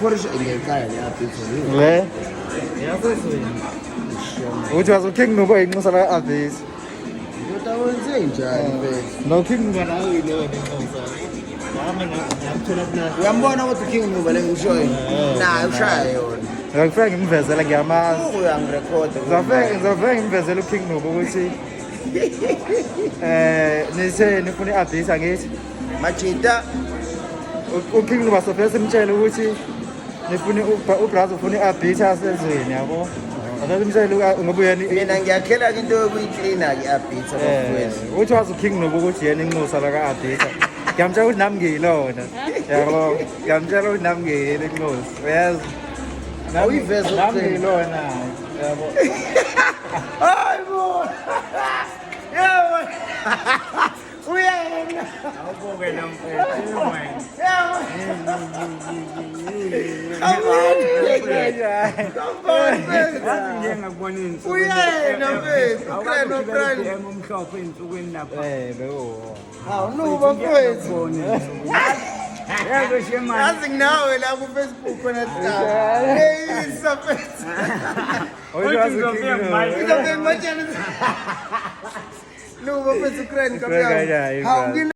Uphorisha ngekhaya le-Abitha. Le uthi wazi uKing Nuba inxusa la Abitha. Ndoda, wenze njani mfethu? No, King Nuba nawe yileyo inxusa. Nami ngamthola kulapho. Uyambona ukuthi uKing Nuba le ngishoyo naye ushaya yona. Ngifike ngimvezela, ngiyamazi. Uyangirekhoda. Ngizofike ngimvezele uKing Nuba ukuthi nithe nifuna i-Abitha, ngithi Majita. uKing Nuba sofike simtshele ukuthi nifuna ubrazo, ufuna i-Abitha yasezweni, yabo. Ake simtshele ngoba uyena Mina ngiyakhela-ke into yokuyiklina-ke i-Abitha, bafowethu. Uthi wazi uKing Nuba ukuthi yena inxusa la ka-Abitha. Ngiyamtshela ukuthi nami ngiyilona, yabo. Ngiyamtshela ukuthi nami ngiyile inxusa, uyazi. Awuyiveze Nami ukuthini? ngiyilona, yabo. Hayi bo, yebo, uyena. Awubuke lo mfethu wena. Yebo. Yazi nje ngakubona iy'nsuku. Uyena mfethu, Awukwazi uKren, ukugibela uKren. i-BM omhlophe ey'nsukwini lapha. Bekuwona. Hawu Nuba mfethu. Ngakubona ey'nsukwini. Yebo shemani. Yazi nginawe la ku-Facebook khona star. Eyisa mfethu. Uthi wazi Uthi uKing ngizofika Nuba. manje. Ngizofika ngimtshele. Nuba mfethu, uKren Ukren kanjani, kabi. Hawu. brother?